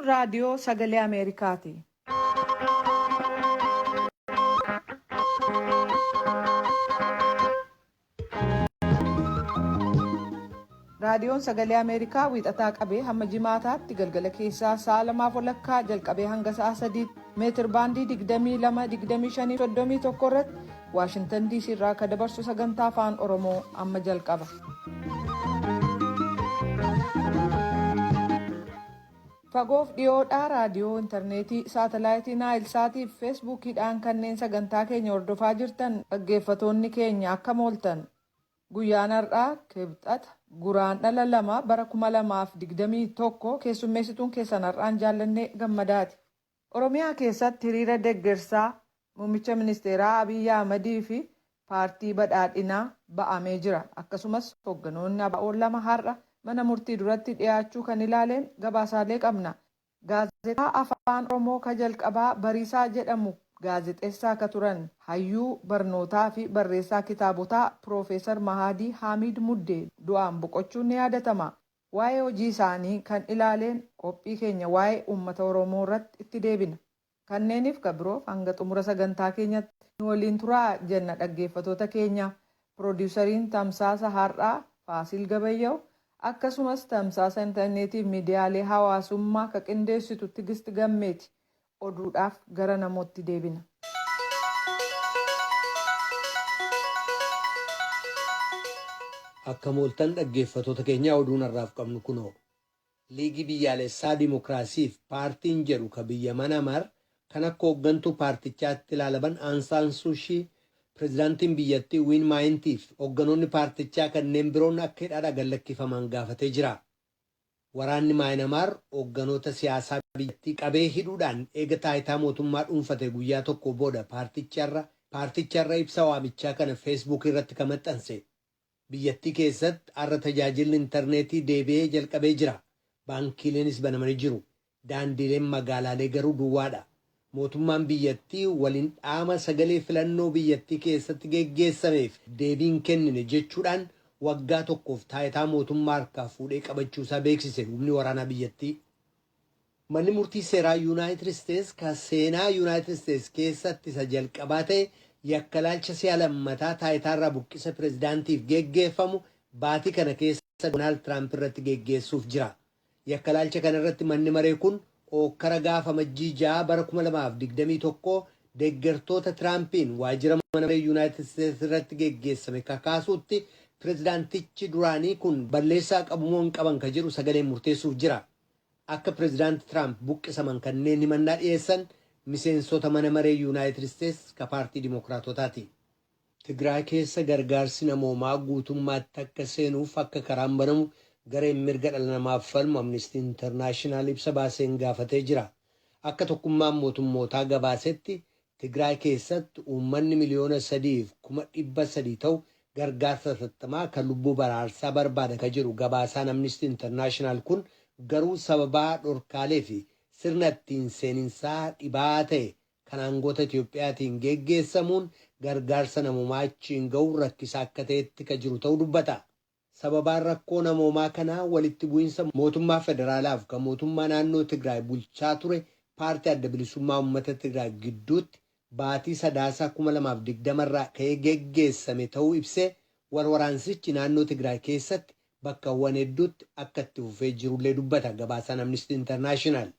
Raadiyoo Sagalee Ameerikaati. Raadiyoon Sagalee Ameerikaa wiixataa qabee hamma jimaataatti galgala keessaa sa'a lamaaf walakkaa jalqabee hanga sa'a sadiitti meetir baandii 22, 25, 31 irratti Waashintan DC irraa akka dabarsu sagantaa afaan Oromoo amma jalqaba. Fagoof dhiyoodhaa raadiyoo, intarneetii, saatalaayitii Naayilsaatii fi feesbuukiidhaan kanneen sagantaa keenya hordofaa jirtan dhaggeeffatoonni keenya akkam ooltan. Guyyaan har'aa Kibxata, Guraandhala 2 bara 2021 keessummeessituun keessan har'aan Jaallannee Gammadaati. Oromiyaa keessatti hiriira deggersaa Muummicha Ministeeraa Abiy Ahmadii fi Paartii Badhaadhinaa ba'amee jira. Akkasumas hoogganoonni ABO 2 har'a mana murtii duratti dhiyaachuu kan ilaaleen gabaasaalee qabna. Gaazexaa Afaan Oromoo ka jalqabaa Bariisaa jedhamu gaazexeessaa ka turan hayyuu barnootaa fi barreessaa kitaabotaa Piroofeesar Mahaadii Haamiid Muddee du'aan boqochuun ni yaadatama. Waa'ee hojii isaanii kan ilaaleen qophii keenya waa'ee uummata Oromoo irratti itti deebina. Kanneeniif ka biroof hanga xumura sagantaa keenyatti nu waliin turaa jenna dhaggeeffatoota keenya. Piroodiwusariin tamsaasa har'aa Faasiil Gabayyahu akkasumas tamsaasa intarneetiif miidiyaalee hawaasummaa ka qindeessitu Tigist Gammeeti. Oduudhaaf gara Namootti deebina. Akkam ooltan dhaggeeffatoota keenyaa oduun har'aaf qabnu kunoo. Liigii Biyyaalessaa Dimokiraasiif paartiin jedhu ka biyya Manamar kan akka hooggantuu paartichaatti ilaalaban Aan Saan Suu Shii, pirezidaantiin biyyattii Wiin Maayintii fi hoogganoonni paartichaa kanneen biroon akka hidhaadhaa gad lakkifaman gaafatee jira. Waraanni Maayinamaar hoogganoota siyaasaa biyyattii qabee hidhuudhaan eega taayitaa mootummaa dhuunfatee guyyaa tokko booda paartichi har'a paartichi har'a ibsa waamichaa kana Feesbuukii irratti ka maxxanse. Biyyattii keessatti har'a tajaajilli intarneetii deebi'ee jalqabee jira. Baankiileenis banamanii jiru. Daandiileen magaalaalee garuu duwwaadha. Mootummaan biyyattii waliin dha'ama sagalee filannoo biyyattii keessatti geggeessameef deebii hin kennine jechuudhaan waggaa tokkoof taayitaa mootummaa harkaa fuudhee qabachuu isaa beeksise humni waraanaa biyyattii. Manni murtii seeraa Yunaayitid Isteets ka seenaa Yunaayitid Isteets keessatti isa jalqabaa ta'e yakka ilaalcha si'a lammataa taayitaarraa buqqisa pirezidaantiif geggeeffamu baatii kana keessa Doonaald Tiraamp irratti geggeessuuf jira. Yakka ilaalcha kana irratti manni maree kun hookkara gaafa Amajjii 6 bara 2021 deggertoota Tiraampiin waajjira mana maree Yunaayitid Isteets irratti geggeessame kakaasuutti pirezidaantichi duraanii kun balleessaa qabumoo hin qaban ka jedhu sagaleen murteessuuf jira. Akka Pirezidaant Tiraamp buqqisaman kanneen himannaa dhiyeessan miseensota mana maree Yunaayitid Isteets ka paartii Dimookiraatotaati. Tigraay keessa gargaarsi namoomaa guutummaatti akka seenuuf akka karaan banamu gareen mirga dhala namaaf falmu Amnistii Intarnaashinaal ibsa baaseen gaafatee jira. Akka Tokkummaan Mootummootaa gabaasetti Tigraay keessatti uummanni 3,300,000 ta'u gargaarsa hatattamaa kan lubbuu baraarsaa barbaada ka jedhu gabaasaan Amnistii Intarnaashinaal kun garuu sababaa dhorkaalee fi sirna ittiin seeninsaa dhibaa'aa ta'e kan aangoota Itiyoophiyaatiin geeggeessamuun gargaarsa namoomaa achiin ga'uun rakkisaa akka ta'etti ka jiru ta'uu dubbata. Sababaan rakkoo namoomaa kanaa walitti bu'insa mootummaa federaalaaf kan mootummaa naannoo Tigraay bulchaa ture paartii Adda Bilisummaa Uummata Tigraay gidduutti baatii Sadaasaa 2020 irraa ka'ee geggeessame ta'uu ibsee wal waraansichi naannoo Tigraay keessatti bakkawwan hedduutti akka itti fufee jirullee dubbata gabaasaan Amnistii Intarnaashinaal.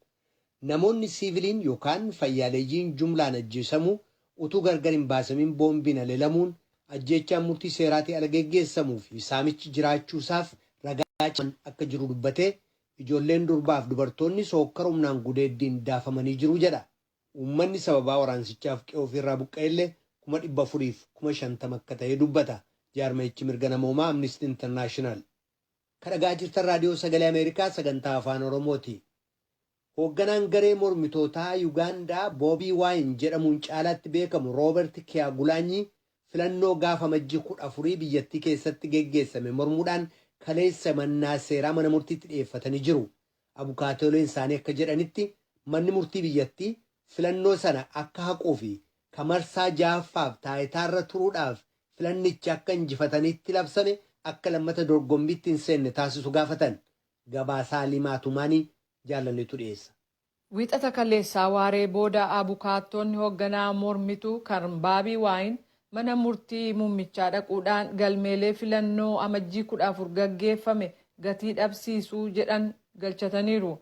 Namoonni siiviliin yokaan fayyaaleeyyiin jumlaan ajjeesamuu, utuu gargar hin baasamin boombiin haleelamuun, ajjeechaan murtii seeraatii ala geggeessamuu fi saamichi jiraachuu isaaf ragaa cimaan akka jiru dubbatee, ijoolleen durbaa fi dubartoonnis hookkara humnaan gudeeddiin daafamanii jiru jedha. Uummanni sababaa waraansichaaf qe'ee ofii irraa buqqa'e illee 450,000 akka ta'e dubbata jaarmayichi mirga namoomaa Amnistii Intarnaashinaal. Ka dhaga'aa jirtan Raadiyoo Sagalee Ameerikaa sagantaa Afaan Oromoo ti. Hoogganaan garee mormitootaa Yugaandaa Boobii Waayin jedhamuun caalaatti beekamu Roobert Kiyaagulaanyii filannoo gaafa Amajjii 14 biyyattii keessatti geggeessame mormuudhaan kaleessa himannaa seeraa mana murtiitti dhiyeeffatanii jiru. Abukaatooleen isaanii akka jedhanitti manni murtii biyyattii filannoo sana akka haquu fi ka marsaa jahaffaaf taayitaarra turuudhaaf filannicha akka injifatanitti labsame akka lammata dorgommiitti hin seenne taasisu gaafatan. Gabaasaa Haliimaa Atumaanii Jaallanneetu dhiyeessa. Wixata kaleessaa waaree booda abukaattonni hoogganaa mormituu kan Baabii Waayin mana murtii muummichaa dhaquudhaan galmeelee filannoo Amajjii 14 gaggeeffame gatii dhabsiisuu jedhan galchataniiru.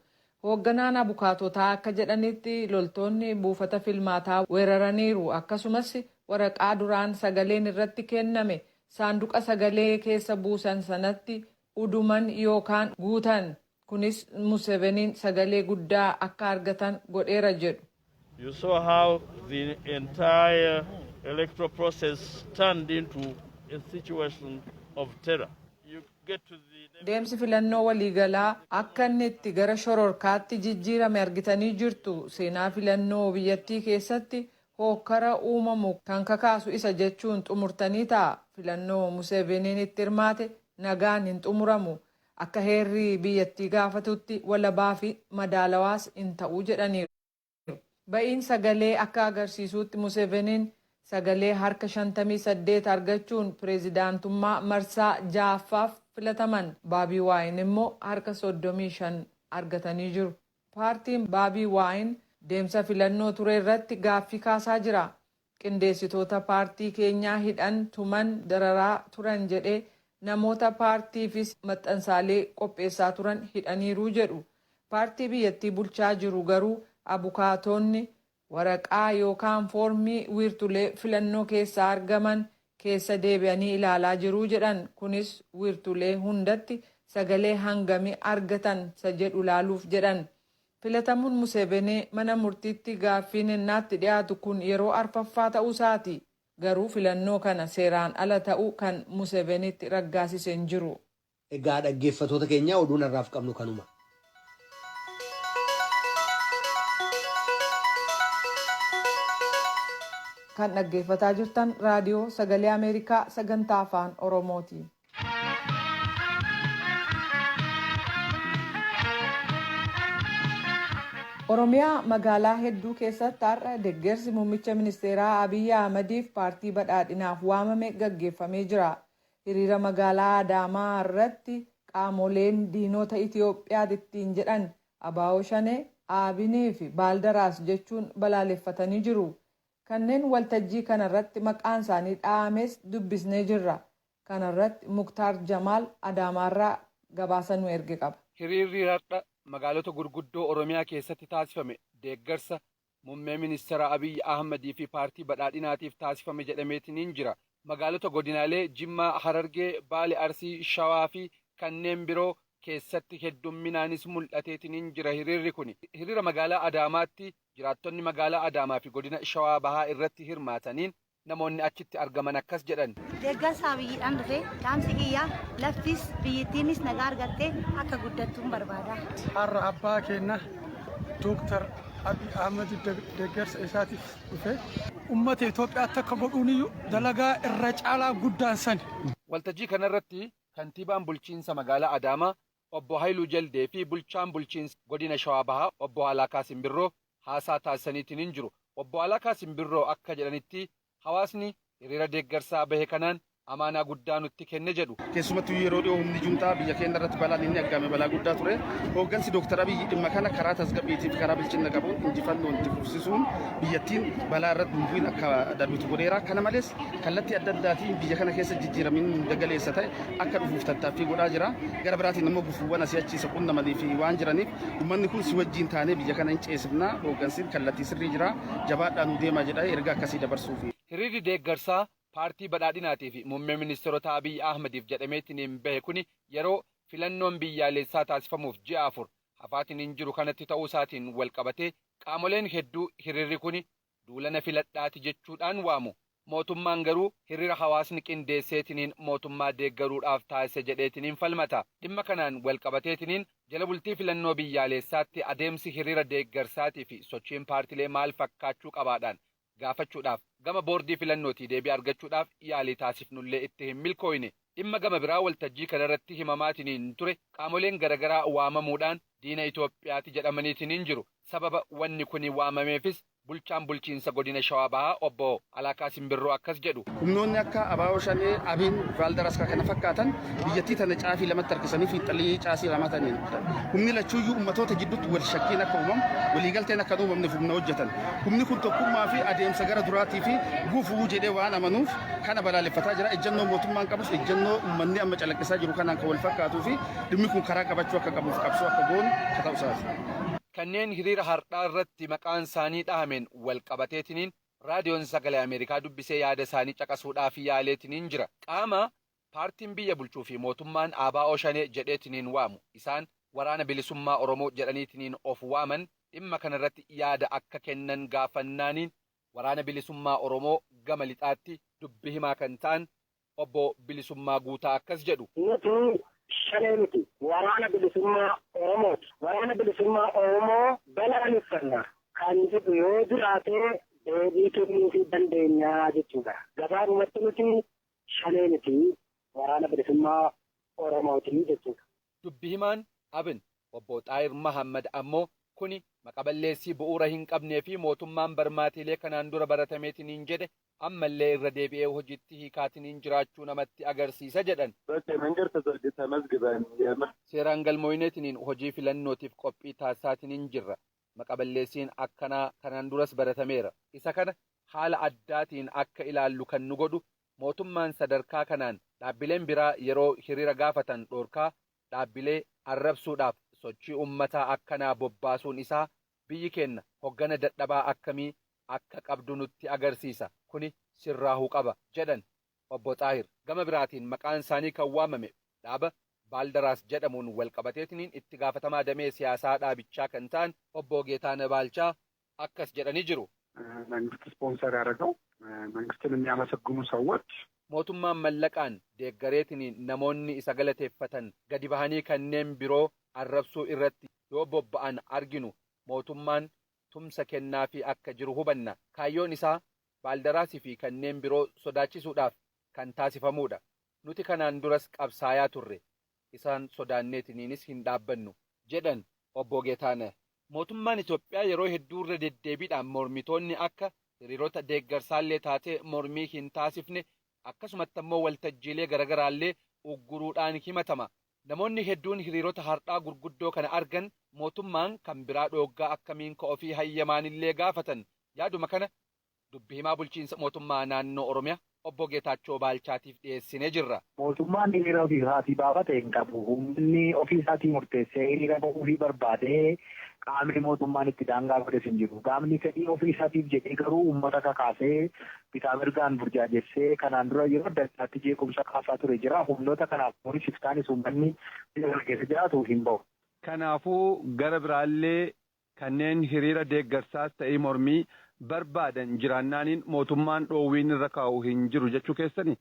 Hoogganaan abukaatotaa akka jedhanitti, loltoonni buufata filmaataa weeraraniiru, akkasumas waraqaa duraan sagaleen irratti kenname saanduqa sagalee keessa buusan sanatti uduman yookaan guutan. Kunis Museveniin sagalee guddaa akka argatan godheera jedhu. You saw how the entire electoral process turned into a situation of terror. You get to the Deemsi filannoo waliigalaa akka inni itti gara shororkaatti jijjiirame argitanii jirtu. Seenaa filannoo biyyattii keessatti hookkara uumamu kan kakaasu isa jechuun xumurtanii ta'a. Filannoo Museveniin itti hirmaate nagaan hin xumuramu. Akka heerri biyyattii gaafatutti walabaa fi madaalawaas hin ta'uu jedhaniiru. Ba'iin sagalee akka agarsiisutti, Museveniin sagalee harka 58 argachuun pireezidaantummaa marsaa ja'affaaf filataman. Baabii Waayin immoo harka 35 argatanii jiru. Paartiin Baabii Waayin deemsa filannoo ture irratti gaaffii kaasaa jira. Qindeessitoota paartii keenyaa hidhan, tuman, dararaa turan jedhee, namoota paartiifis maxxansaalee qopheessaa turan hidhaniiru jedhu. Paartii biyyattii bulchaa jiru garuu abukaatonni waraqaa yookaan foormii wiirtulee filannoo keessaa argaman keessa deebi'anii ilaalaa jiru jedhan. Kunis wiirtulee hundatti sagalee hangamii argatan isa jedhu ilaaluuf jedhan. Filatamuun Musevenii mana murtiitti gaaffiin ennaatti dhiyaatu kun yeroo arfaffaa ta'uu isaati. Garuu filannoo kana seeraan ala ta'uu kan Musevenitti raggaasise hin jiru. Egaa dhaggeeffatoota keenya, oduun har'aaf qabnu kanuma. Kan dhaggeeffataa jirtan Raadiyoo Sagalee Ameerikaa sagantaa Afaan Oromooti. Oromiyaa magaalaa hedduu keessatti har'a deeggarsi muummicha ministeeraa Abiyyi Ahmadiif paartii badhaadhinaaf waamame gaggeeffamee jira. Hiriira magaalaa Adaamaa irratti qaamoleen diinota Itoophiyaa ittiin jedhan ABO Shanee, Aabinii fi Baaldaraas jechuun balaaleffatanii jiru. Kanneen waltajjii kanarratti maqaan isaanii dha'ames dubbisnee jirra. Kanarratti Muktaar Jamaal Adaamaarraa gabaasa nu erge qaba. Hiriirri har'a magaalota gurguddoo Oromiyaa keessatti taasifame deeggarsa muummee ministeera Abiyyi Ahmadii fi paartii badhaadhinaatiif taasifame jedhameetiin jira. Magaalota godinaalee Jimmaa, Harargee, Baale, Arsii, Shawaa fi kanneen biroo keessatti heddumminaanis mul'ateetiin jira hiriirri kun. Hiriira magaalaa Adaamaatti jiraattonni magaalaa Adaamaa fi godina Shawaa Bahaa irratti hirmaataniin namoonni achitti argaman akkas jedhan. Deeggarsa Abiyyiidhaan dhufe. Dhaamsi kiyyaa, laftis biyyattiinis nagaa argattee akka guddattuun barbaada. Har'a abbaa keenya Dooktar Abiy Ahmed deeggarsa isaatiif dhufe, ummata Itoophiyaatti akka godhuuniyyuu dalagaa irra caalaa guddaan sani. Waltajjii kanarratti kantiibaan bulchiinsa magaalaa Adaamaa obbo Haayiluu Jaldee fi bulchaan bulchiinsa godina Shawaa Bahaa obbo Alaakaa Simbirroo haasaa taasisaniitiin hin jiru. Obbo Alaakaa Simbirroo akka jedhanitti, hawaasni hiriira deeggarsaa bahe kanaan amaanaa guddaa nutti kenne jedhu. Keessumattuu yeroo dhiyoo humni juntaa biyya keenya irratti balaan inni aggaame balaa guddaa ture. Hooggansi Dooktar Abiyyi dhimma kana karaa tasgabbiitii fi karaa bilchina qabuun injifannoon itti fufsisuun biyyattiin balaa irratti hin akka darbitu godheera. Kana malees kallattii adda addaatiin biyya kana keessa jijjiiramiin dagaleessa ta'e akka dhufuuf tattaaffii godhaa jira. Gara biraatiin immoo gufuuwwan asii achi isa qunnamanii fi waan jiraniif, uummanni kun si wajjin taanee biyya kana hin ceesifna. Hooggansi kallattii sirrii jira. Jabaadhaan nu deemaa jedha, ergaa akkasii dabarsuufi. Hiriirri deeggarsaa paartii badhaadhinaatii fi muummee ministeerota Abiyyi Ahmediif jedhameetiin hin bahe kuni yeroo filannoon biyyaalessaa taasifamuuf ji'a 4 hafaatiin hin jiru kanatti ta'uu isaatiin wal qabatee, qaamoleen hedduu hiriirri kuni duulana filadhaati jechuudhaan waamu. Mootummaan garuu hiriira hawaasni qindeesseetiniin mootummaa deeggaruudhaaf taasise jedheetiniin falmata. Dhimma kanaan wal qabateetiniin jala bultii filannoo biyyaalessaatti adeemsi hiriira deeggarsaatii fi sochiin paartilee maal fakkaachuu qabaadhaan gaafachuudhaaf gama boordii filannootii deebii argachuudhaaf yaalii taasifnullee itti hin milkooyne. Dhimma gama biraa waltajjii kanarratti himamaatiniin ture, qaamoleen garaagaraa waamamuudhaan diina Itoophiyaati jedhamaniitiin jiru. Sababa wanni kun waamameefis Bulchaan bulchiinsa godina Shawaa Bahaa obbo Alaakaa Simbirroo akkas jedhu. Humnoonni akka ABO Shanee, Abiin, Vaaldaras kana fakkaatan biyyattii tana caafii lamatti harkisanii fiixalii caasii lama ta'aniin. Humni lachuuyyuu ummatoota gidduutti wal shakkiin akka uumamu, waliigalteen akka hin uumamneef humna hojjetan. Humni kun tokkummaa fi adeemsa gara duraatii fi gufuu jedhee waan amanuuf kana balaaleffataa jira. Ejjennoo mootummaan qabus ejjennoo uummanni amma calaqqisaa jiru kanaan kan wal fakkaatuu fi dhimmi kun karaa qabachuu akka qabuuf qabsoo akka goonu ka ta'u isaati. Kanneen hiriira har'aa irratti maqaan isaanii dhahameen wal qabateetiniin raadiyoon sagalee Ameerikaa dubbisee yaada isaanii caqasuudhaaf yaaleetiniin jira. Qaama paartiin biyya bulchuu fi mootummaan ABO Shanee jedheetiniin waamu isaan waraana bilisummaa Oromoo jedhaniitiniin of waaman dhimma kanarratti yaada akka kennan gaafannaaniin waraana bilisummaa Oromoo gama lixaatti dubbi himaa kan ta'an obbo Bilisummaa Guutaa akkas jedhu. Nuti Shanee miti, waraana bilisummaa Oromooti. Waraana bilisummaa Oromoo balaaleffanna kan jedhu yoo jiraate deebii kennuufii dandeenya jechuudha. Gabaabumatti nuti Shanee miti, waraana bilisummaa Oromooti jechuudha. Dubbi himaan Abin obbo Xaayir Mahammad ammoo kuni maqaballeessii bu'uura hin qabnee fi mootummaan barmaatiilee kanaan dura baratameetiniin jedhe ammallee irra deebi'ee hojiitti hiikaatiniin jiraachuu namatti agarsiisa jedhan. Seeraan galmooyineetiniin hojii filannootiif qophii taasisaatiniin jirra. Maqaballeessiin akkanaa kanaan duras baratameera. Isa kana haala addaatiin akka ilaallu kan nu godhu mootummaan sadarkaa kanaan dhaabbileen biraa yeroo hiriira gaafatan dhoorkaa dhaabbilee arrabsuudhaaf sochii uummataa akkanaa bobbaasuun isaa biyyi keenya hoggana dadhabaa akkamii akka qabdu nutti agarsiisa. Kuni sirraahuu qaba jedhan obbo Xaahir. Gama biraatiin maqaan isaanii kan waamame dhaaba Baaldaraas jedhamuun wal qabateetiniin itti gaafatamaa damee siyaasaa dhaabichaa kan ta'an obbo Geetaaneh Baalchaa akkas jedhanii jiru. መንግስት ስፖንሰር ያደረገው መንግስትን የሚያመሰግኑ ሰዎች Mootummaan mallaqaan deeggareetiniin namoonni isa galateeffatan gadi bahanii kanneen biroo arrabsuu irratti yoo bobba'an arginu mootummaan tumsa kennaafii akka jiru hubanna. Kaayyoon isaa Baaldaraasii fi kanneen biroo sodaachisuudhaaf kan taasifamudha. Nuti kanaan duras qabsaayaa turre. Isaan sodaanneetiniinis hin dhaabbannu jedhan obbo Geetaaneh. Mootummaan Itoophiyaa yeroo hedduu irra deddeebiidhaan mormitoonni akka hiriirota deeggarsaallee taatee mormii hin taasifne akkasumatti ammoo waltajjiilee garaagaraallee ugguruudhaan himatama. Namoonni hedduun hiriirota har'aa gurguddoo kana argan mootummaan kan biraa dhooggaa akkamiin ka ofii hayyamaanillee gaafatan. Yaaduma kana dubbi himaa bulchiinsa mootummaa naannoo Oromiyaa obbo Geetaachoo Baalchaatiif dhiyeessinee jirra. Mootummaan hiriira ofii isaatii baafate hin qabu. Humni ofii isaatii murteessee hiriira bahuufii barbaadee qaamni mootummaan itti daangaa godhes hin jiru. Qaamni fedhii ofii isaatiif jedhee garuu uummata kakaasee bitaa mirgaan burjaajessee kanaan dura yeroo adda addaatti jeequmsa kaasaa ture jira. Humnoota kanaaf poolisiif taanis uummanni biyya kana keessa jiraatu hin bahu. Kanaafuu gara biraallee kanneen hiriira deeggarsaas ta'ee mormii barbaadan jiraannaaniin mootummaan dhoowwiin irra kaa'u hin jiru jechuu keessani.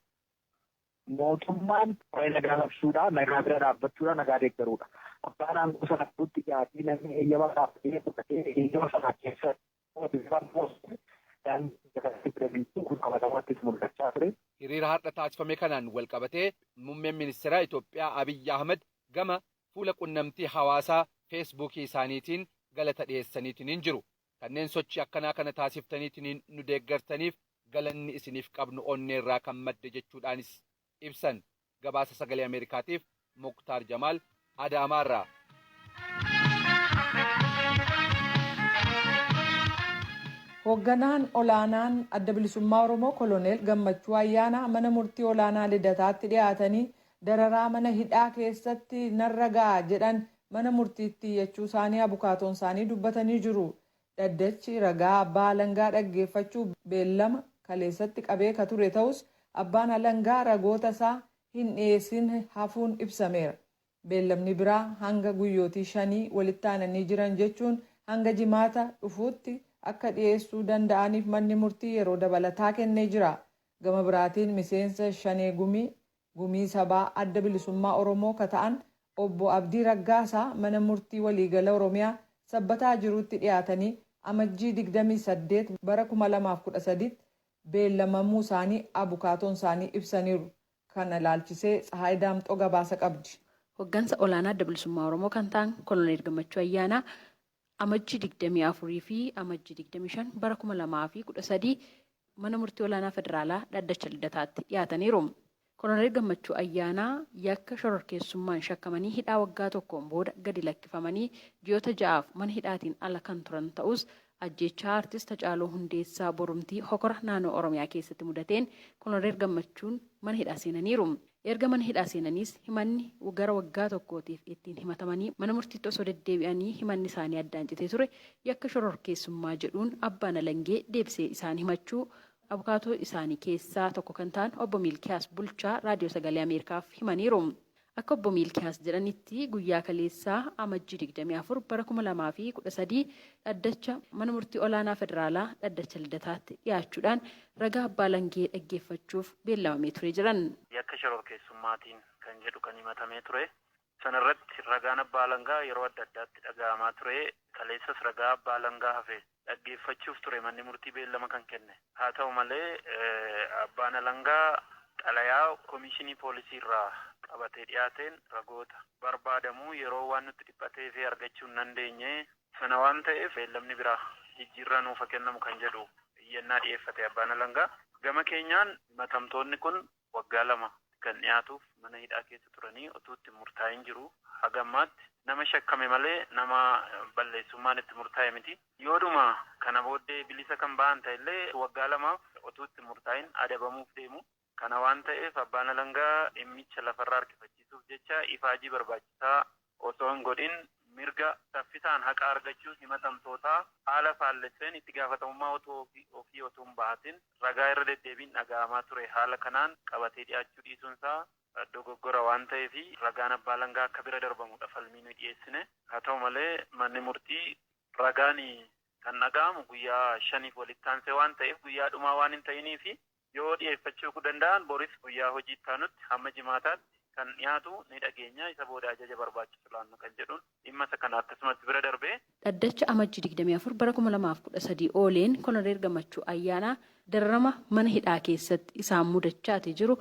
Mootummaan waa'ee nagaa labsuudha, nagaa bira dhaabbachuudha, nagaa deeggaruudha. Abbaan aangoo sana fuutti dhiyaatee namni eeyyama gaafatee fudhatee eeyyama sana keessa kun qabatamaattis mul'achaa ture. Hiriira har'a taasifame kanaan wal qabatee muummeen ministeera Itoophiyaa Abiyyi Ahmad gama fuula qunnamtii hawaasaa feesbuukii isaaniitiin galata dhiyeessaniitiin hin jiru. Kanneen sochii akkanaa kana taasiftaniitiin nu deeggartaniif galanni isiniif qabnu onneerraa kan madde jechuudhaanis ibsan. Gabaasa sagalee Ameerikaatiif Muktaar Jamaal Adaamaarraa. Hoogganaan olaanaan adda bilisummaa Oromoo Koloneel Gammachuu Ayyaanaa mana murtii olaanaa Lidataatti dhiyaatanii dararaa mana hidhaa keessatti narra ga'a jedhan mana murtiitti iyyachuu isaanii abukaatoon isaanii dubbatanii jiru. Dhaddachi ragaa abbaa alangaa dhaggeeffachuu beellama kaleessatti qabee ka ture ta'us abbaan alangaa ragoota isaa hin dhiyeessin hafuun ibsameera. Beellamni biraa hanga guyyootii 5 walitti aananii jiran jechuun hanga jimaata dhufuutti akka dhiyeessuu danda'aniif manni murtii yeroo dabalataa kennee jira. Gama biraatiin miseensa Shanee Gumii Sabaa Adda Bilisummaa Oromoo ka ta'an obbo Abdii Raggaasaa mana murtii waliigala Oromiyaa sabbataa jirutti dhiyaatanii amajjii 28 bara 2013 beellamamuu isaanii abukaatoon isaanii ibsaniiru. Kana ilaalchisee Tsahaay Daamxoo gabaasa qabdi. Hoggansa olaanaa Adda Bilisummaa Oromoo kan ta'an Koloneel Gammachuu Ayyaanaa Amajjii 24 fi Amajjii 25 bara 2013 mana murtii olaanaa federaalaa dhaddacha Lidataatti dhiyaataniiru. Koloneel Gammachuu Ayyaanaa yakka shororkeessummaan shakkamanii hidhaa waggaa tokkoon booda gadi lakkifamanii ji'oota 6f mana hidhaatiin ala kan turan ta'us, ajjeechaa artist Hacaaluu Hundeessaa borumtii hokora naannoo Oromiyaa keessatti mudateen Koloneel Gammachuun mana hidhaa seenaniiru. Erga mana hidhaa seenaniis himanni gara waggaa tokkootiif ittiin himatamanii mana murtiitti osoo deddeebi'anii himanni isaanii addaan citee ture yakka shororkeessummaa jedhuun abbaan alangee deebisee isaan himachuu abukaatoo isaanii keessaa tokko kan ta'an obbo Miilkiyaas Bulchaa Raadiyoo Sagalee Ameerikaaf himaniiru. Akka obbo Miilkiyaas jedhanitti, guyyaa kaleessaa Amajjii 24 bara 2013 dhaddacha mana murtii olaanaa federaalaa dhaddacha Lidataatti dhiyaachuudhaan ragaa abbaa alangee dhaggeeffachuuf beellamamee ture jiran. Yakka shororkeessummaatiin kan jedhu kan himatamee ture. Sanarratti ragaan abbaa alangaa yeroo adda addaatti dhaga'amaa ture. Kaleessas ragaa abbaa alangaa hafe dhaggeeffachuuf ture manni murtii beellama kan kenne. Haa ta'u malee, abbaan alangaa xalayaa komishinii poolisii irraa qabatee dhiyaateen ragoota barbaadamuu yeroo waan nutti dhiphatee fi argachuu hin dandeenye, sana waan ta'eef beellamni biraa jijjiirraa nuuf haa kennamu kan jedhu iyyannaa dhiyeeffate abbaan alangaa. Gama keenyaan himatamtoonni kun waggaa 2 kan dhiyaatuuf mana hidhaa keessa turanii utuu itti murtaa'in jiru. Haga ammaatti nama shakkame malee nama balleessummaan itti murtaa'e miti. Yoodhuma kana booddee bilisa kan ba'an ta'ellee waggaa 2f utuu itti murtaa'in adabamuuf deemu. Kana waan ta'eef abbaan alangaa dhimmicha lafarraa harkifachiisuuf jecha ifaajii barbaachisaa osoo hin godhin mirga saffisaan haqa argachuu himatamtootaa haala faallesseen itti gaafatamummaa otoo ofii otoo hin bahatin ragaa irra deddeebiin dhaga'amaa ture haala kanaan qabatee dhiyaachuu dhiisuunsaa dogoggora waan ta'eef ragaan abbaa alangaa akka bira darbamudha falmii nuyi dhiyeessine. Haa ta'u malee, manni murtii ragaan kan dhaga'amu guyyaa 5f walitti aansee waan ta'eef, guyyaa dhumaa waan hin ta'inii fi yoo dhiyeeffachuu danda'an boris guyyaa hojii itti aanutti hamma jimaataatti kan dhiyaatu ni dhageenya, isa booda ajaja barbaachisu laanna kan jedhuun dhimma isa kana akkasumatti bira darbee. Dhaddacha Amajjii 24 bara 2013 ooleen Koloneel Gammachuu Ayyaanaa dararama mana hidhaa keessatti isaan mudachaati jiru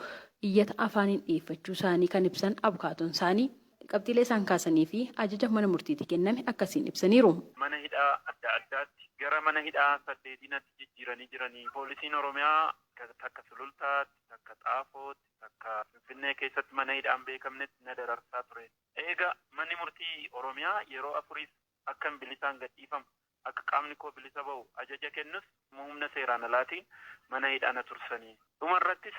iyyata afaaniin dhiyeeffachuu isaanii kan ibsan abukaatoon isaanii, qabxiilee isaan kaasanii fi ajaja mana murtiitii kenname akkasiin ibsaniiru. Mana hidhaa adda addaatti gara mana hidhaa saddeetii natti jijjiiranii jiranii. Poolisiin Oromiyaa takka Sulultaatti, takka Xaafootti, takka Finfinnee keessatti mana hidhaa hin beekamnetti na dararsaa ture. Eega manni murtii Oromiyaa yeroo afuriif akkan bilisaan gadhiifamu, akka qaamni koo bilisa ba'u ajaja kennus, humna seeraan alaatiin mana hidhaa na tursanii. Dhuma irrattis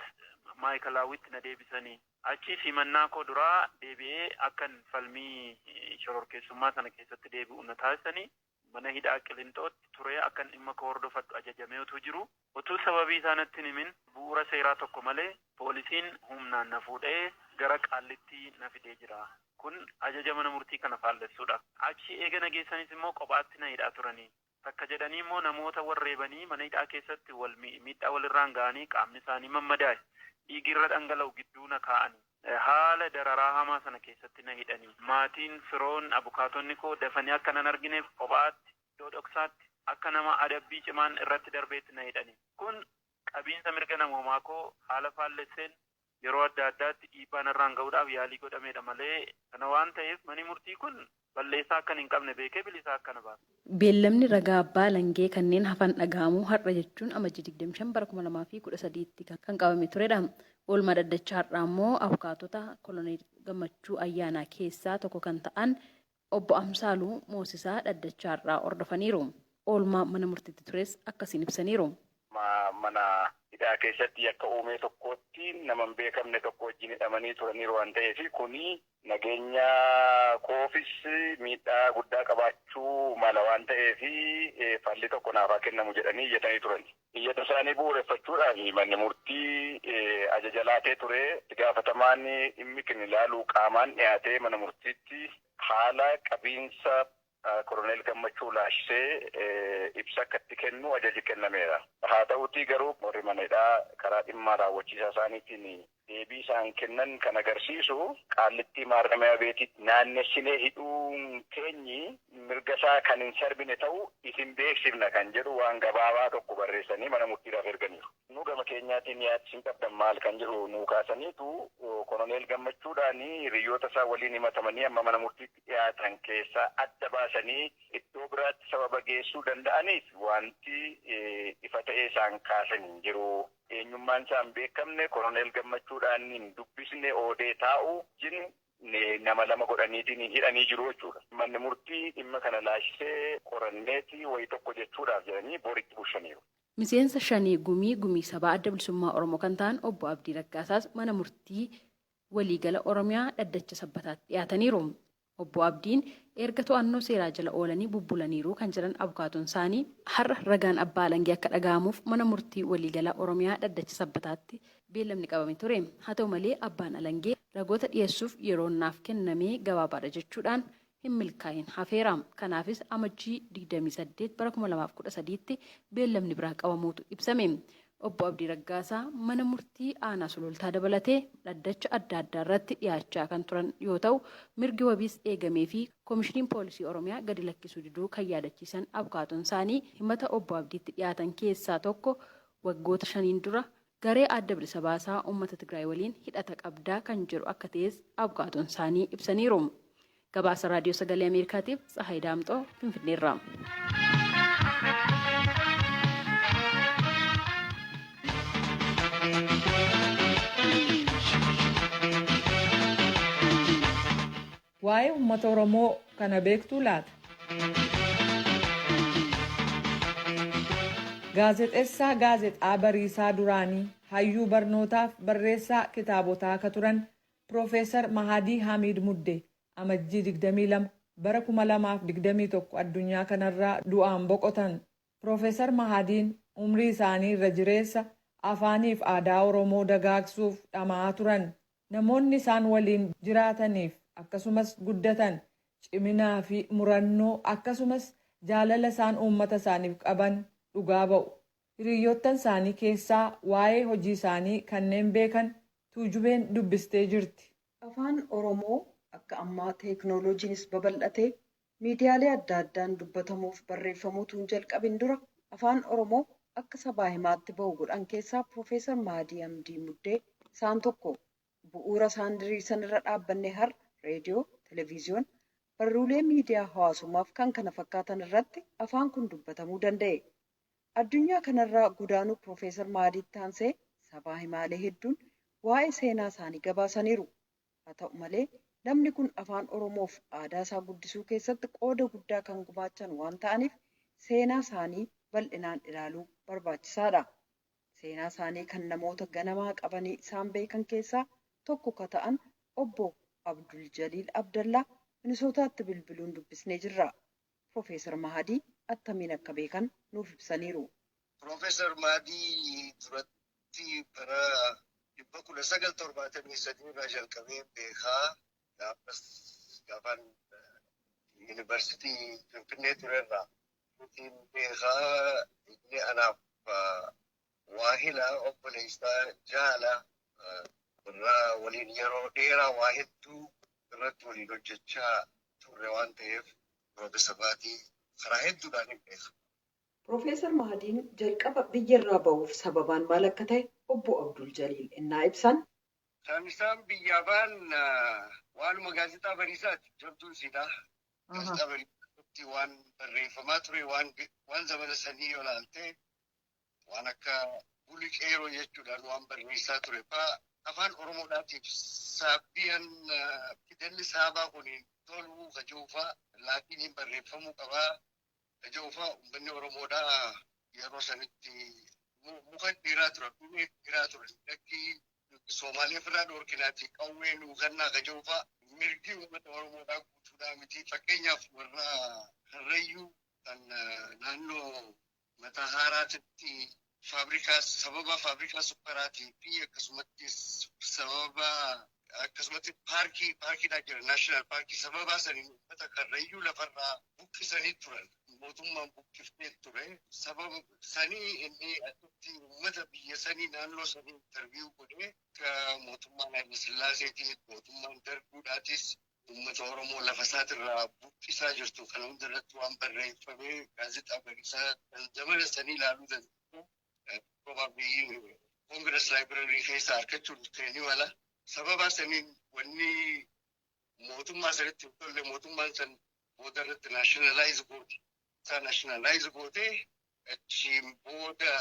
Maayikalaawwitti na deebisanii. Achiis himannaa koo duraa deebi'ee akkan falmii shororkeessummaa sana keessatti deebi'u na taasisanii. Mana hidhaa Qilinxootti turee akkan dhimma koo hordofadhu ajajamee utuu jiru, utuu sababii isaa natti hin himin bu'uura seeraa tokko malee poolisiin humnaan na fuudhee gara Qaallittii na fidee jira. Kun ajaja mana murtii kana faallessuudha. Achi eega na geessanis immoo kophaatti na hidhaa turanii. Takka jedhanii immoo namoota warreebanii mana hidhaa keessatti wal miidhaa walirraan ga'anii qaamni isaanii mammadaa'e, dhiigi irra dhangala'u gidduu na kaa'anii. Haala dararaa hamaa sana keessatti na hidhanii. Maatiin, firoon, abukaatonni koo dafanii akka nan argineef kophaatti iddoo dhoksaatti akka nama adabbii cimaan irratti darbeetti na hidhanii. Kun qabiinsa mirga namoomaa koo haala faallesseen yeroo adda addaatti dhiibbaa narraan ga'uudhaaf yaalii godhameedha malee, kana waan ta'eef manni murtii kun balleessaa akkan hin qabne beekee bilisaa akka na baasu. Beellamni ragaa abbaa alangee kanneen hafan dhaga'amuu har'a jechuun Amajjii 25 bara 2013tti kan qabame turedha. Oolmaa dhaddacha har'aa immoo abukaatota Koloneel Gammachuu Ayyaanaa keessaa tokko kan ta'an obbo Amsaaluu Moosisaa dhaddacha har'aa hordofaniiru. Oolmaa mana murtiitti tures akkasiin ibsaniiru. Mana hidhaa keessatti yakka uumee tokkotti nama hin beekamne tokko wajjin hidhamanii turaniiru waan ta'eef, kuni nageenya koofis miidhaa guddaa qabaachuu mala waan ta'eef falli tokko naaf haa kennamu jedhanii iyyatanii turan. Iyyata isaanii bu'uureffachuudhaan manni murtii ajaja laatee ture. Gaafatamaan dhimmi kan ilaalu qaamaan dhiyaatee mana murtiitti haala qabiinsa Koloneel Gammachuu laashisee ibsa akka itti kennu ajaji kennameera. Haa ta'utii garuu warri mana hidhaa karaa dhimma raawwachiisaa isaaniitiin deebii isaan kennan kan agarsiisu, Qaallittii maarramiyaa beetitti naannessinee hidhuun keenyi mirga isaa kan hin sarbine ta'u isin beeksifna kan jedhu waan gabaabaa tokko barreessanii mana murtiidhaaf erganiiru. Nu gama keenyaatiin yaadsiin qabdan maal kan jedhu nu kaasaniitu. Koloneel Gammachuudhaan hiriyoota isaa waliin himatamanii amma mana murtiitti dhiyaatan keessaa adda baasanii iddoo biraatti sababa geessuu danda'aniif wanti ifa ta'ee isaan kaasan hin jiru. Eenyummaan isaa hin beekamne, Koloneel Gammachuudhaan hin dubbisne, oodee taa'u jin nama lama godhaniitiin hidhanii jiru jechuudha. Manni murtii dhimma kana laashisee qoranneeti wayii tokko jechuudhaaf jedhanii boritti bulchaniiru. Miseensa shanii gumii gumii sabaa Adda Bilisummaa Oromoo kan ta'an Obbo Abdii Raggaasaas mana murtii waliigala Oromiyaa dhaddacha Sabbataatti dhiyaataniiru. Obbo Abdiin erga to'annoo seeraa jala oolanii bubbulaniiru kan jedhan abukaatoon isaanii, har'a ragaan abbaa alangee akka dhaga'amuuf mana murtii waliigala Oromiyaa dhaddacha Sabbataatti beellamni qabame ture. Haa ta'u malee, abbaan alangee ragoota dhiyeessuuf yeroon naaf kennamee gabaabaadha jechuudhaan hin milkaa'in hafeera. Kanaafis Amajjii 28 bara 2013tti beellamni biraa qabamuutu ibsame. Obbo Abdii Raggaasaa mana murtii aanaa Sulultaa dabalatee dhaddacha adda addaa irratti dhiyaachaa kan turan yoo ta'u, mirgi wabiis eegamee fi Koomishiniin Poolisii Oromiyaa gadi lakkisuu diduu kan yaadachiisan abukaatoon isaanii, himata Obbo Abdiitti dhiyaatan keessaa tokko waggoota 5n dura garee Adda Bilisa Baasaa Uummata Tigraay waliin hidhata qabdaa kan jedhu akka ta'es abukaatoon isaanii ibsaniiru. Gabaasa Raadiyoo Sagalee Ameerikaatiif Tsahaay Daamxoo Finfinneerraa. Waa'ee uummata Oromoo kana beektuu laata? Gaazexeessaa Gaazexaa Bariisaa duraanii, hayyuu barnootaaf barreessaa kitaabotaa akka turan Piroofeesar Mahadii Hamiid Mudde Amajjii 22 bara 2021 addunyaa kanarraa du'aan boqotan. Piroofeesar Mahadiin umrii isaanii irra jireessa afaaniif aadaa Oromoo dagaagsuuf dhama'aa turan. Namoonni isaan waliin jiraataniif akkasumas guddatan ciminaa fi murannoo akkasumas jaalala isaan uummata isaaniif qaban dhugaa ba'u. Hiriyoottan isaanii keessaa waa'ee hojii isaanii kanneen beekan Tuujubeen dubbistee jirti. Afaan Oromoo akka ammaa teeknooloojiinis babal'atee miidiyaalee adda addaan dubbatamuuf barreeffamuutu hin jalqabin dura afaan Oromoo akka sabaa himaatti bahu godhan keessaa Piroofeesar Mahadii Hamdii Muddee isaan tokko. Bu'uura isaan diriirsan irra dhaabbanne har'a reediyoo, televezyiyoona, barruulee miidiyaa hawaasummaaf kan kana fakkaatan irratti afaan kun dubbatamuu danda'e. Addunyaa kanarraa godaanuu Piroofeesar Mahadiitti aansee sabaa himaalee hedduun waa'ee seenaa isaanii gabaasaniiru. Haa ta'u malee, namni kun afaan Oromoof aadaa isaa guddisuu keessatti qooda guddaa kan gumaachan waan ta'aniif seenaa isaanii bal'inaan ilaaluu barbaachisaadha. Seenaa isaanii kan namoota ganamaa qabanii isaan beekan keessaa tokko ka ta'an Obbo Abdul Jaliil Abdallaa Minisootaatti bilbiluun dubbisnee jirra. Piroofeesar Mahadii attamiin akka beekan nuuf ibsaniiru. Piroofeesar Mahadii duratti bara 1973 irraa jalqabee beekaa, gaafas gaafaan yuunivarsiitii Finfinnee turerraa. Nutiin beekaa, inni anaaf waahila obboleessaa jaala irraa waliin yeroo dheeraa waa hedduu irratti waliin hojjechaa turre waan ta'eef Piroofeesar Mahadii karaa hedduudhaan hin beeka. Piroofeesar Mahadiin jalqaba biyyarraa ba'uuf sababaan maal akka ta'e Obbo Abdul Jaliil innaa ibsan. Kan isaan biyyaa ba'an waanuma Gaazexaa Bariisaati. Jabduun siidaa. Gaazexaa Bariisaatti waan barreeffamaa ture, waan zamana sanii yoo ilaalte, waan akka buli qeeroo jechuudhaan waan barreessaa ture faa, afaan Oromoodhaatiif saabbiyan fidelli saabaa kun toluu kaja'u faa, laatiniin barreeffamuu qabaa kaja'u faa, uummanni Oromoodhaa yeroo sanitti muka dhiiraa ture, ulee dhiiraa ture. Lakki Somaalee ofirraa dhoorkinaati qawwee nuu kennaa kaja'u faa, mirgi uummata Oromoodhaa guutuudhaa miti. Fakkeenyaaf, warra Karrayyuu kan naannoo Mataa Haaraatitti faabrikaa, sababa faabrikaa sukkaraatii fi akkasumatti sababa akkasumatti paarkiidhaa jira, national paarkii, sababa saniin uummata Karrayyuu lafarraa buqqisanii turan. Mootummaan buqqiftee ture. Sababa sanii inni achitti uummata biyya sanii naannoo sanii interview godhee, akka mootummaan Haayile Sillaaseetii, mootummaan Darguudhaatis uummata Oromoo lafa isaatirraa buqqisaa jirtu kana hundarratti waan barreeffamee Gaazexaa Bariisaa kan zamana sanii ilaaluu danda'u. Probably Congress Library keessaa argachuun ni mala. Sababa saniin wanni mootummaa sanitti hin tolle mootummaan san booda irratti nationalize gooti. Isaa nationalize gootee achiin booda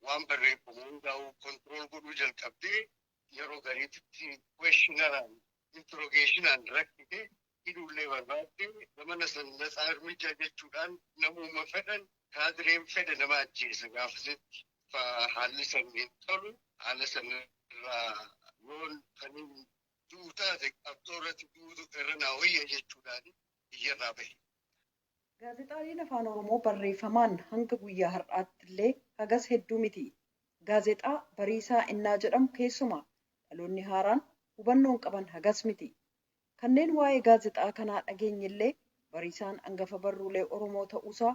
waan barreeffamu hundaa'u control godhuu jalqabdee yeroo gariititti questionaraan interrogationaan rakkite hidhuullee barbaadde zamana san natsaa irmijaa jechuudhaan namuma fedhan kaadireen fedhe nama ajjeesa gaafasitti. Haalli san hin tolu haala san irraa yoon kan du'u taate qabxoo irratti du'utu irra naa wayya jechuudhaan biyyarraa bahe. Gaazexaaleen afaan Oromoo barreeffamaan hanga guyyaa har'aatti illee hagas hedduu miti. Gaazexaa Bariisaa Innaa jedhamu keessumaa dhaloonni haaraan hubannoon qaban hagas miti. Kanneen waa'ee gaazexaa kanaa dhageenye illee Bariisaan hangafa barruulee Oromoo ta'uusaa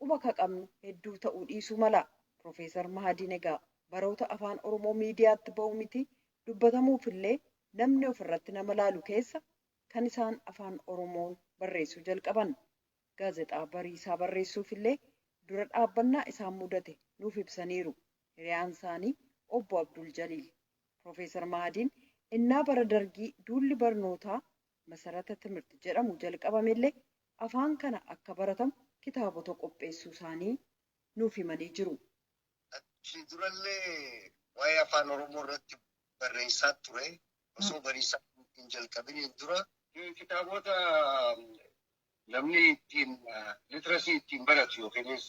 quba ka qabnu hedduu ta'uu dhiisuu mala. Profeesar Mahadiin egaa baroota afaan Oromoo miidiyaatti ba'u miti dubbatamuuf illee namni ofirratti nama laalu keessa kan isaan afaan Oromoon barreessuu jalqaban. Gaazexaa Bariisaa barreessuuf illee dura dhaabbannaa isaan mudate nuuf ibsaniiru. Hiriyaan isaanii obbo Abdul Jaliil. Profeesar Mahadiin innaa bara dargii duulli barnootaa masarata timirti jedhamu jalqabamellee afaan kana akka baratamu kitaabota qopheessuu isaanii nuuf himanii jiru. Achi durallee waa'ee afaan Oromoo irratti barreessaa ture. Osoo Bariisaa hin jalqabiniin dura kitaabota namni ittiin literacy ittiin baratu yookiinis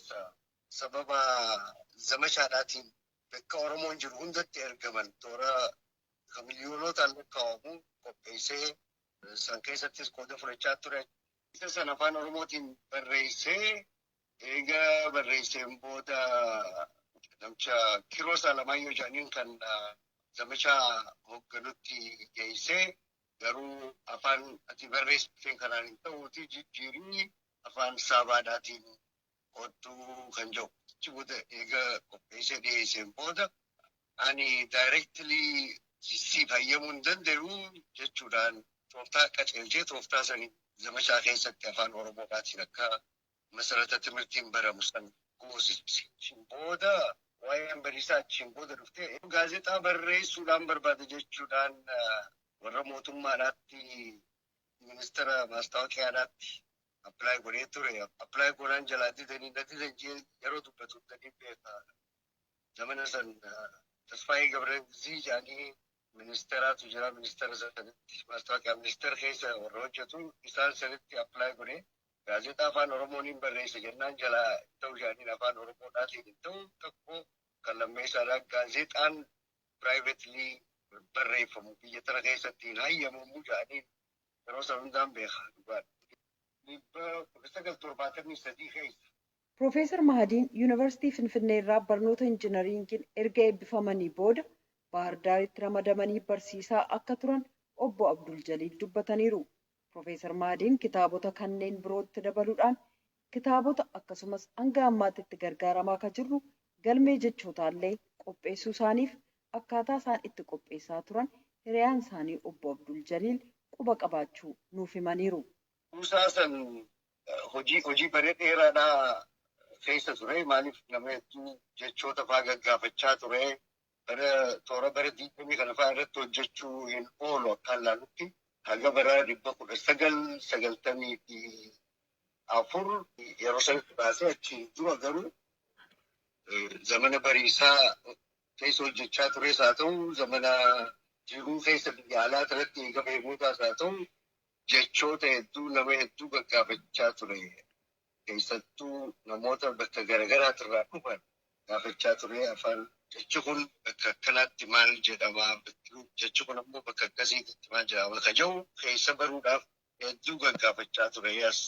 sababa zamashaadhaatiin bakka Oromoon jiru hundatti ergaman toora miliyoonootaan lakkaa'amu qopheessee san keessattis qooda fudhachaa ture. Isa san afaan Oromootiin barreessee eega barreesseen booda namicha Kiroos Alamaayyoo jedhaniin kan zamashaa hoogganutti geessee garuu afaan ati barreessiteen kanaan hin ta'uuti jijjiirii afaan saabaadhaatiin qodduu kan jiru. Achi booda eega qopheessee dhiyeesseen booda ani directly siif hayyamuu hin danda'u jechuudhaan tooftaa qaceelchee tooftaa sanii zamashaa keessatti afaan Oromoodhaatiin akka masarata timirtiin baramu san goosise. Achiin booda waa'een Bariisaa achiin booda dhuftee gaazexaa barreessuudhaan barbaade jechuudhaan warra mootummaadhaatti ministeera maastaawoqiyaadhaatti apply godhee ture. Apply godhaan jalaa didanii na didan jee yeroo dubbatu danii beeka. Zamana san Tasfaayee Gabreezii jedhanii ministeeraatu jira. Ministeera sanitti maastaawoqiyaa ministeera keessa warra hojjetu isaan sanitti apply godhee gaazexaa afaan Oromoon hin barreessa jennaan jalaa ta'u jedhaniin afaan Oromoodhaatiin hin ta'u tokko kan lammeessaadhaan gaazexaan privately barreeffamu biyya tana keessatti hin hayyamamu jedhaniin yeroo san hundaan beeka dhugaadha. 1973 keessa. Profeesar Mahadiin Yuunivarsiitii Finfinnee irraa barnoota injinariingiin erga eebbifamanii booda Baahir Daaritti ramadamanii barsiisaa akka turan obbo Abdul Jaliil dubbataniiru. Profeesar Mahadiin kitaabota kanneen birootti dabaluudhaan kitaabota akkasumas hanga ammaatti itti gargaaramaa akka jirru galmee jechootaallee qopheessuu isaaniif akkaataa isaan itti qopheessaa turan hiriyaan isaanii obbo Abdul Jaliil quba qabaachuu nuuf himaniiru. Kuusaa san hojii baree dheeraadhaa keessa ture. Maaliif nama hedduu jechoota fa'aa gaggaafachaa ture. Bara toora bara 20 kana fa'aa irratti hojjechuu hin oolu akkaan laalutti. Haga bara 1994 yeroo sanatti baasee achiin dura garuu zamana Bariisaa keessa hojjechaa tures haa ta'u zamana jiruu keessa biyya alaa irratti eega beekumsaas haa ta'u jechoota hedduu nama hedduu gaggaafachaa ture. Keessattuu namoota bakka garaagaraatirraa dhufan gaafachaa ture. Afaan jechi kun bakka akkanaatti maal jedhama, jechi kun ammoo bakka akkasiitti maal jedhama ka jedhu keessa baruudhaaf hedduu gaggaafachaa ture. As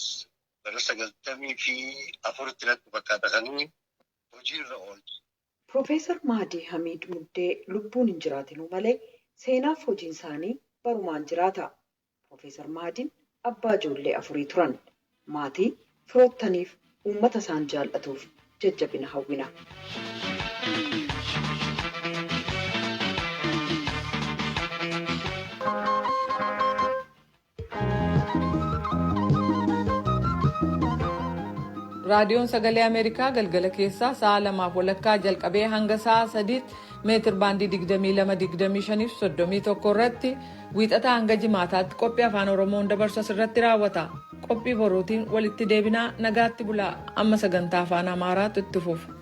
bara 94tti natti fakkaata kan hojiirra oolche. Profeesar Mahadii Hamiid Muddee lubbuun hin jiraatinuu malee seenaaf hojiin isaanii barumaan jiraata. Profeesar Mahadiin abbaa ijoollee 4 turan. Maatii firoottaniif uummata isaan jaallatuuf jajjabina hawwina. Raadiyoon Sagalee Ameerikaa galgala keessaa sa'a 2:30 jalqabee hanga sa'a 3tti Meetir baandii 22 25 fi 31 irratti wiixataa hanga jimaataatti qophii afaan Oromoon dabarsu asirratti raawwata. Qophii boruutiin walitti deebinaa, nagaatti bulaa. Amma sagantaa afaan Amaaraatu itti fufa.